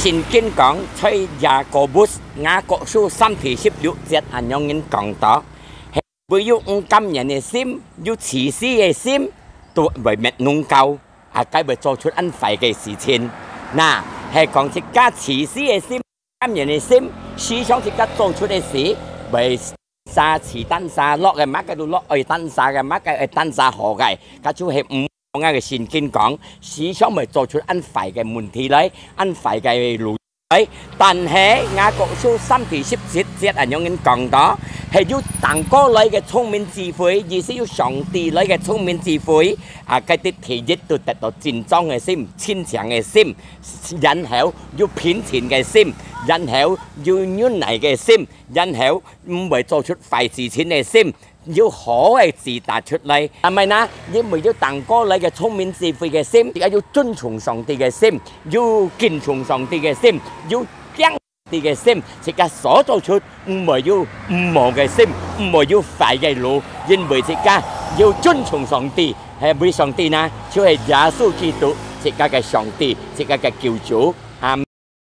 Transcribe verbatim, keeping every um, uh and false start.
聖經講，在雅各伯雅各書三第十六節恁樣人講到，係會有毋甘願个心，有自私个心，都會滅農教，啊，該會做出恁壞个事情。那，係講自家自私个心，甘願个心，時常自家做出个事，會 沙，自單沙，落个麼个都落，愛單沙个麼个愛單沙好个，該就係毋講个聖經講，時常會做出恁壞个問題來，恁壞个路來。但係雅各書三第十七節恁樣人講到，係有頂高來个聰明智慧，意思有上帝來个聰明智慧，啊，該兜第一都得到正常个心、清淨个心，然後有平靜个心，然後有忍耐个心，然後 毋會做出壞事情个心，有好个子彈出來。但係呢，因為有頂高來个聰明智慧个心，也有尊重上帝个心，有敬重上帝个心，有驚上帝个心，自家所做出毋會有毋好个心，毋會有壞个路，因為自家有尊重上帝，係為上帝呢，就係耶穌基督，自家个上帝，自家个救主。